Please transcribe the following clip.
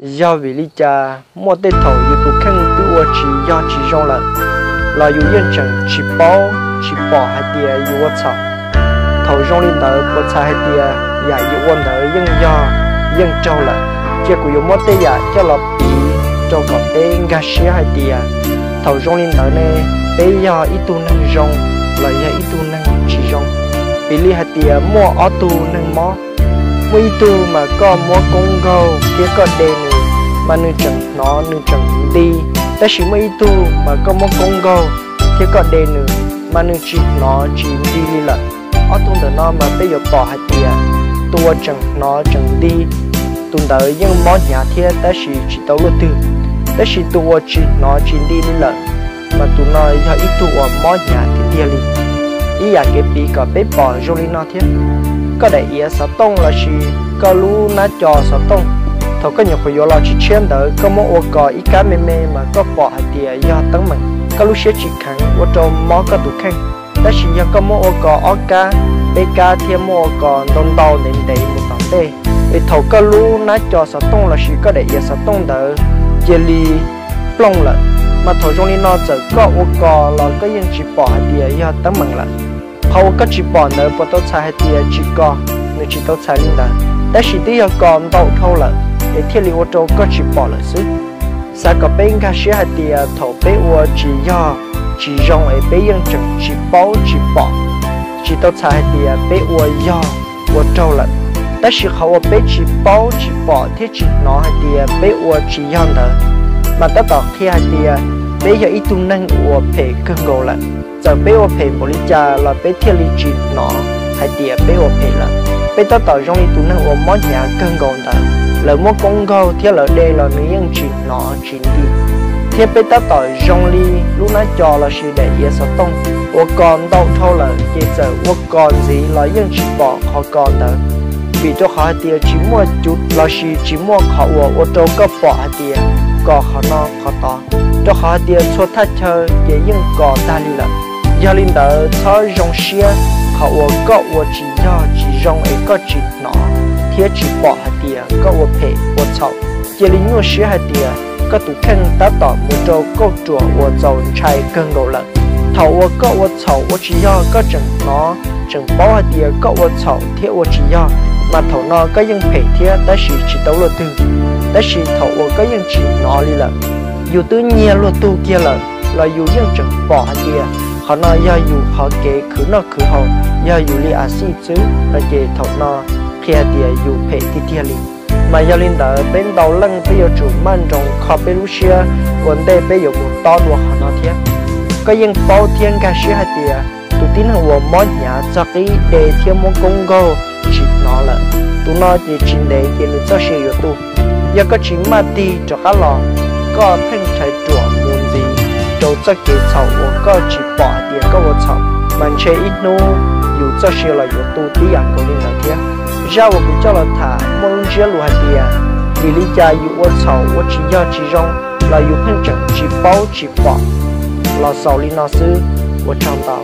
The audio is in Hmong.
Yog vim li cas muaj tej thaum yus tus kheej twb ua tsis yog tsis zoo lawm, los yus yeej tseem tsis paub tsis pom hais tias yus ua txhaum? Thaum zoo li ntawd puas txhais hais tias yam yus ua ntawd yeej yog, yeej raug lawm? Cia kuv yuav muab tej yam coj los piv rau kom peb nkag siab hais tias thaum zoo li ntawd ne, peb yog ib tug neeg zoo los yog ib tug neeg tsis zoo. Piv li hais tias muaj ob tug neeg mob, muaj ib tug mas koj muab koob nkaug thiab koj de nws, mas nws tseem hnov nws tseem nti. Tab sis muaj ib tug mas koj muab koob nkaug thiab koj de nws, mas nws tsis hnov tsis nti li lawm. Ob tug ntawm no mas peb yuav pom hais tias tus uas tseem hnov tseem nti, tus ntawd yeej mob hnyav thiab tab sis tsis tau luaj twg. Tab sis tus uas tsis hnov tsis nti li lawm, mas tus no yog ib tug uas mob hnyav tiag tiag li. Ib yam kev piv kom peb pom zoo li no thiab. Koj daim iav xov tooj lossis koj lub nab co xov tooj, thaum koj nyuam qhuav yuav los tshiab tshiab ntawd koj muab ua kos ib kab me me mas koj pom hais tias yog teeb meem, koj lub siab tsis kheev ua rau mob koj tus kheej. Tab sis yog koj muab ua kos ob kab, peb kab thiab muab ua kos ntau ntau ntev ntev mus tom ntej, es thaum koj lub nab co xov tooj lossis koj daim iav xov tooj ntawd cia li plooj lawm, mas thaum zoo li no txawm koj ua kos los koj yeej tsis pom hais tias yog teeb meem lawm. Qhov uas koj tsis pom ntawd puas tau txhais hais tias tsis kos? Nws tsis tau txhais li ntawd, tab sis twb yog kos ntau dhau lawm es thiaj li ua rau koj tsis pom lawm xwb. Xav kom peb nkag siab hais tias thaum peb ua tsis yog tsis zoo es peb yeej tseem tsis paub tsis pom, tsis tau txhais hais tias peb ua yog, ua raug lawm. Tab sis qhov uas peb tsis paub tsis pom thiab tsis hnov hais tias peb ua tsis yog ntawd, mas tab tom qhia hais tias peb yog ib tug neeg uas phem kawg nkaus lawm. Txawm peb ua phem npaum li cas los peb thiaj li tsis hnov hais tias peb ua phem lawm. Peb tab tom zoo li tus neeg uas mob hnyav kawg nkaus ntawd, lawv muab koob nkaug thiab lawv de los nws yeej tsis hnov tsis nti. Thiab peb tab tom zoo li lub nab co lossis daim iav xov tooj, ua kos ntau dhau lawm ces txawm ua kos ntxiv los yeej tsis pom qhov kos ntawd, vim rau qhov hais tias tsis muaj cuv lossis tsis muaj qhov uas ua rau koj pom hais tias kos qhov no qhov tod, rau qhov hais tias txhua thaj chaw ces yeej kos tag li lawm. Yog li ntawd txhob zoo siab qhov uas koj ua tsis yog tsis zoo es koj tsis hnov thiab tsis pom hais tias koj ua phem ua txhaum. Cia li nyuaj siab hais tias koj tus kheej tab tom mus rau kauj ruam uas txaus ntshai kawg nkaus lawm. Thaum uas koj ua txhaum ua tsis yog koj tseem hnov tseem paub hais tias koj ua txhaum thiab ua tsis yog, mas thaum no koj yeej phem thiab tab sis tsis tau luaj twg. Tab sis thaum uas koj yeej tsis hnov li lawm, yus twb nyiag luag tug kiag lawm los yus yeej tseem pom hais tias qhov no yog yus qhov kev khwv noj khwv haus, yog yus li a xij xwb no ces thaum no qhia hais tias yus phem tiag tiag li. Mas yog li ntawd peb ntau leej peb yuav tsum maj nroos kho peb lub siab ua ntej peb yuav mus tob dua qhov no thiab. Koj yeej paub thiab nkag siab hais tias tus tib neeg uas mob hnyav txog qib de thiab muab koob nkaug tsis hnov lawm, tus no ces tsis ntev ces nws txoj sia yuav tu. Yog koj tsis maj tig rov qab los, koj pheej rhais ruam mus ntxiv rau txoj kev txhaum uas koj tsis pom hais tias koj ua txhaum, mas ntshe ib hnub yus txoj sia los yuav tu tib yam nkaus li ntawd thiab. Zaj uas kuv coj los tham muaj lub ntsiab lus hais tias, vim li cas yus ua txhaum ua tsis yog tsis zoo los yus pheej tseem tsis paub tsis pom. Los xaus li no xwb, ua tsaug ntau.